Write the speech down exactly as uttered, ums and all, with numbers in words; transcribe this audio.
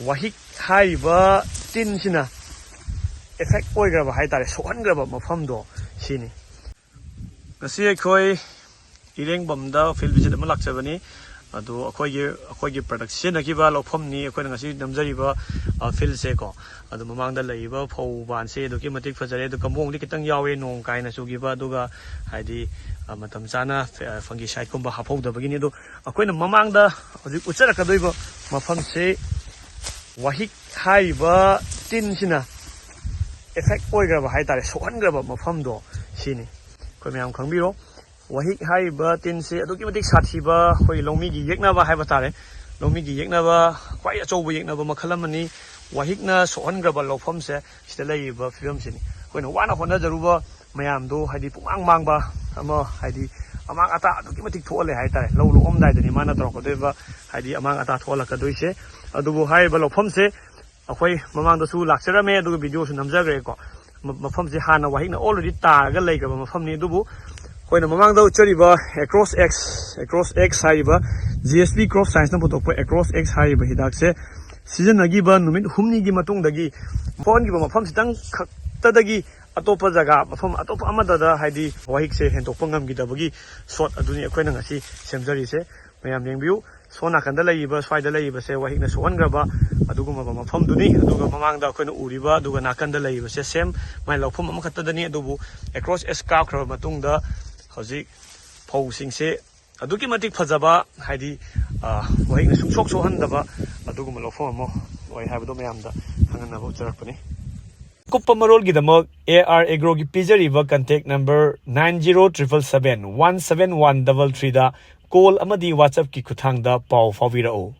ꯋꯥꯍꯤꯛ ꯍꯥꯏꯔꯤꯕ ꯇꯤꯟꯁꯤꯅ ꯑꯦꯐꯦꯛ ꯑꯣꯏꯈ꯭ꯔꯕ ꯍꯥꯏ ꯇꯥꯔꯦ, ꯁꯣꯛꯍꯟꯈ꯭ꯔꯕ ꯃꯐꯝꯗꯣ ꯁꯤꯅꯤ꯫ ꯉꯁꯤ ꯑꯩꯈꯣꯏ ꯏꯔꯦꯡꯕꯝꯗ ꯐꯤꯜ ꯚꯤꯖꯤꯠ ꯑꯃ ꯂꯥꯛꯆꯕꯅꯤ꯫ ꯑꯗꯣ ꯑꯩꯈꯣꯏꯒꯤ ꯑꯩꯈꯣꯏꯒꯤ ꯄ꯭ꯔꯗꯛ ꯁꯤꯖꯤꯟꯅꯈꯤꯕ ꯂꯧꯐꯝꯅꯤ ꯑꯩꯈꯣꯏꯅ ꯉꯁꯤ ꯅꯝꯖꯔꯤꯕ ꯐꯤꯜꯁꯦꯀꯣ꯫ ꯑꯗꯣ ꯃꯃꯥꯡꯗ ꯂꯩꯔꯤꯕ ꯐꯧ ꯕꯥꯟꯁꯦ ꯑꯗꯨꯛꯀꯤ ꯃꯇꯤꯛ ꯐꯖꯔꯦ꯫ ꯑꯗꯣ ꯀꯝꯕꯣꯡꯗꯤ ꯈꯤꯇꯪ ꯌꯥꯎꯋꯦ, ꯅꯣꯡ ꯀꯥꯏꯅ ꯆꯨꯈꯤꯕ, ꯑꯗꯨꯒ ꯍꯥꯏꯗꯤ ꯃꯇꯝ ꯆꯥꯅ ꯐꯪꯒꯤꯁꯥꯏꯠꯀꯨꯝꯕ ꯍꯥꯞꯍꯧꯗꯕꯒꯤꯅꯤ꯫ ꯑꯗꯣ ꯑꯩꯈꯣꯏꯅ ꯃꯃꯥꯡꯗ ꯍꯧꯖꯤꯛ ꯎꯠꯆꯔꯛꯀꯗꯣꯏꯕ ꯃꯐꯝꯁꯤ ꯋꯥꯍꯤꯛ ꯍꯥꯏꯔꯤꯕ ꯇꯤꯟꯁꯤꯅ ꯑꯦꯐꯦꯛ ꯑꯣꯏꯈ꯭ꯔꯕ ꯍꯥꯏ ꯇꯥꯔꯦ, ꯁꯣꯛꯍꯟꯈ꯭ꯔꯕ ꯃꯐꯝꯗꯣ ꯁꯤꯅꯤ꯫ ꯑꯩꯈꯣꯏ ꯃꯌꯥꯝ ꯈꯪꯕꯤꯔꯣ, ꯋꯥꯍꯤꯛ ꯍꯥꯏꯔꯤꯕ ꯇꯤꯟꯁꯤ ꯑꯗꯨꯛꯀꯤ ꯃꯇꯤꯛ ꯁꯥꯊꯤꯕ, ꯑꯩꯈꯣꯏꯒꯤ ꯂꯧꯃꯤꯒꯤ ꯌꯦꯛꯅꯕ ꯍꯥꯏꯕ ꯇꯥꯔꯦ, ꯂꯧꯃꯤꯒꯤ ꯌꯦꯛꯅꯕ ꯈ꯭ꯋꯥꯏ ꯑꯆꯧꯕ ꯌꯦꯛꯅꯕ ꯃꯈꯜ ꯑꯃꯅꯤ꯫ ꯋꯥꯍꯤꯛꯅ ꯁꯣꯛꯍꯟꯈ꯭ꯔꯕ ꯂꯧꯐꯝꯁꯦ ꯁꯤꯗ ꯂꯩꯔꯤꯕ ꯐꯤꯕꯝꯁꯤꯅꯤ꯫ ꯑꯩꯈꯣꯏꯅ ꯋꯥꯅ ꯍꯣꯠꯅꯖꯔꯨꯕ ꯃꯌꯥꯝꯗꯣ ꯍꯥꯏꯗꯤ ꯄꯨꯡꯃꯥꯡ ꯃꯥꯡꯕ ꯑꯃ, ꯍꯥꯏꯗꯤ ꯑꯃꯥꯡ ꯑꯇꯥ ꯑꯗꯨꯛꯀꯤ ꯃꯇꯤꯛ ꯊꯣꯛꯍꯜꯂꯦ ꯍꯥꯏꯇꯥꯔꯦ꯫ ꯂꯧ ꯂꯣꯛꯑꯝꯗꯥꯏꯗꯅꯤ ꯃꯥꯅ ꯇꯧꯔꯛꯀꯗꯣꯏꯕ ꯍꯥꯏꯗꯤ ꯑꯃꯥꯡ ꯑꯇꯥ ꯊꯣꯛꯍꯜꯂꯛꯀꯗꯣꯏꯁꯦ꯫ ꯑꯗꯨꯕꯨ ꯍꯥꯏꯔꯤꯕ ꯂꯧꯐꯝꯁꯦ ꯑꯩꯈꯣꯏ ꯃꯃꯥꯡꯗꯁꯨ ꯂꯥꯛꯆꯔꯝꯃꯦ, ꯑꯗꯨꯒ ꯚꯤꯗꯤꯑꯣꯁꯨ ꯅꯝꯖꯈ꯭ꯔꯦꯀꯣ꯫ ꯃ- ꯃꯐꯝꯁꯦ ꯍꯥꯟꯅ ꯋꯥꯍꯤꯛꯅ already ꯇꯥꯔꯒ ꯂꯩꯈ꯭ꯔꯕ ꯃꯐꯝꯅꯤ꯫ ꯑꯗꯨꯕꯨ ꯑꯩꯈꯣꯏꯅ ꯃꯃꯥꯡꯗ ꯎꯠꯆꯔꯤꯕ ꯑꯦꯀ꯭ꯔꯣꯁ ꯑꯦꯛꯁ, ꯑꯦꯀ꯭ꯔꯣꯁ ꯑꯦꯛꯁ ꯍꯥꯏꯔꯤꯕ, ꯖꯤ ꯑꯦꯁ ꯄꯤ ꯀ꯭ꯔꯣꯞ ꯁꯥꯏꯟꯁꯅ ꯄꯨꯊꯣꯛꯄ ꯑꯦꯀ꯭ꯔꯣꯁ ꯑꯦꯛꯁ ꯍꯥꯏꯔꯤꯕ ꯍꯤꯗꯥꯛꯁꯦ ꯁꯤꯖꯤꯟꯅꯈꯤꯕ ꯅꯨꯃꯤꯠ ꯍꯨꯝꯅꯤꯒꯤ ꯃꯇꯨꯡꯗꯒꯤ ꯍꯣꯟꯈꯤꯕ ꯃꯐꯝꯁꯤꯇꯪ ꯈꯛꯇꯗꯒꯤ ꯑꯇꯣꯞꯄ ꯖꯒꯥ, ꯃꯐꯝ ꯑꯇꯣꯞꯄ ꯑꯃꯗꯗ ꯍꯥꯏꯗꯤ ꯋꯥꯍꯤꯛꯁꯦ ꯍꯦꯟꯗꯣꯛꯄ ꯉꯝꯈꯤꯗꯕꯒꯤ ꯁꯣꯠ ꯑꯗꯨꯅꯤ ꯑꯩꯈꯣꯏꯅ ꯉꯁꯤ ꯁꯦꯝꯖꯔꯤꯁꯦ꯫ ꯃꯌꯥꯝ ꯌꯦꯡꯕꯤꯌꯨ, ꯁꯣꯝ ꯅꯥꯀꯟꯗ ꯂꯩꯔꯤꯕ, ꯁ꯭ꯋꯥꯏꯗ ꯂꯩꯔꯤꯕꯁꯦ ꯋꯥꯍꯤꯛꯅ ꯁꯣꯛꯍꯟꯈ꯭ꯔꯕ ꯑꯗꯨꯒꯨꯝꯂꯕ ꯃꯐꯝꯗꯨꯅꯤ꯫ ꯑꯗꯨꯒ ꯃꯃꯥꯡꯗ ꯑꯩꯈꯣꯏꯅ ꯎꯔꯤꯕ ꯑꯗꯨꯒ ꯅꯥꯀꯟꯗ ꯂꯩꯔꯤꯕꯁꯦ ꯁꯦꯝ ꯃꯥꯏ ꯂꯧꯐꯝ ꯑꯃꯈꯛꯇꯗꯅꯤ꯫ ꯑꯗꯨꯕꯨ ꯑꯦꯀ꯭ꯔꯣꯁ ꯑꯦꯛꯁ ꯀꯥꯞꯈ꯭ꯔꯕ ꯃꯇꯨꯡꯗ ꯍꯧꯖꯤꯛ ꯐꯧꯁꯤꯡꯁꯦ ꯑꯗꯨꯛꯀꯤ ꯃꯇꯤꯛ ꯐꯖꯕ, ꯍꯥꯏꯗꯤ ꯋꯥꯍꯤꯛꯅ ꯁꯨꯡꯁꯣꯛ ꯁꯣꯛꯍꯟꯗꯕ ꯑꯗꯨꯒꯨꯝꯕ ꯂꯧꯐꯝ ꯑꯃ ꯑꯣꯏ ꯍꯥꯏꯕꯗꯣ ꯃꯌꯥꯝꯗ ꯈꯪꯍꯟꯅꯕ ꯎꯠꯆꯔꯛꯄꯅꯤ꯫ ꯑꯀꯨꯞꯄ ꯃꯔꯣꯜꯒꯤꯗꯃꯛ ꯑꯦ ꯑꯥꯔ ꯑꯦꯒ꯭ꯔꯣꯒꯤ ꯄꯤꯖꯔꯤꯕ contact number nine zero triple seven one seven one double threeꯗ call ꯑꯃꯗꯤ WhatsAppꯀꯤ ꯈꯨꯠꯊꯥꯡꯗ ꯄꯥꯎ ꯐꯥꯎꯕꯤꯔꯛꯎ꯫